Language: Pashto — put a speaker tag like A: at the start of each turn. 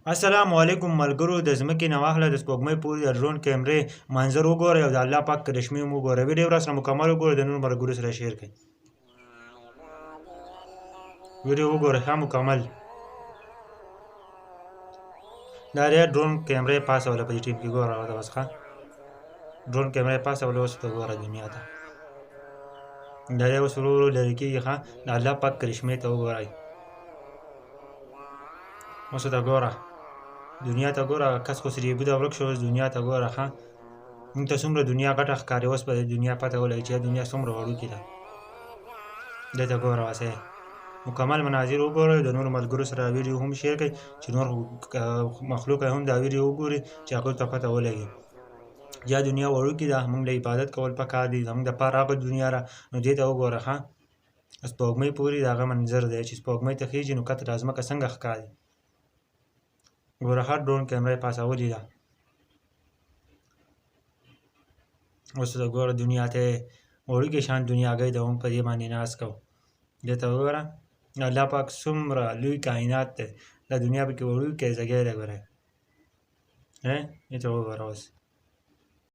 A: السلام علیکم ملګرو، د ځمکې نه واخله د سپوږمۍ پورې د ډرون کیمرې منظر وګورئ او د الله پاک کرشمې هم وګورئ. ویډیو راسره مکمل وګورئ، د نورو ملګرو سره شیر کړئ. ویډیو وګورئ ښه مکمل. دا دی ډرون کیمرې پاسوله په دې ټیم کې، ګوره ورته بس ښه ډرون کیمرې پاسوله. اوس ته ګوره دنیا ته، دا دی اوس ورو ورو لرې کېږي. ښه د الله پاک کرشمې ته وګورئ. اوس ته ګوره دنیا ته ګوره، کس خو سریبو ته ورک شو. اوس دنیا ته ګوره، ښه موږ ته څومره دنیا غټه ښکاري، اوس به د دنیا پته ولګي چې دنیا څومره وړوکې ده. دې ته ګوره، وسه مکمل مناظر وګورئ، د نورو ملګرو سره ویډیو هم شیر کړئ چې نور مخلوق هم دا ویډیو وګوري چې هغوی ته پته ولګي یا دنیا وړوکې ده. موږ له عبادت کول پکار دي، زموږ دپاره هغه دنیا را. نو دې ته وګوره، ښه سپوږمۍ پورې د هغه منظر دی چې سپوږمۍ ته خېژي نو کته د ځمکه څنګه ښکاري. ګوره هر ډرون کیمره یې پاسولې ده. اوس ته ګوره دنیا ته، وړوکې شان دنیاګۍ ده، هم په دې باندې ناز کوو. دې ته وګوره، الله پاک څومره لوی کائنات دی، دا دنیا پکې وړوکی ځای دی. ګوره دې ته وګوره اوس.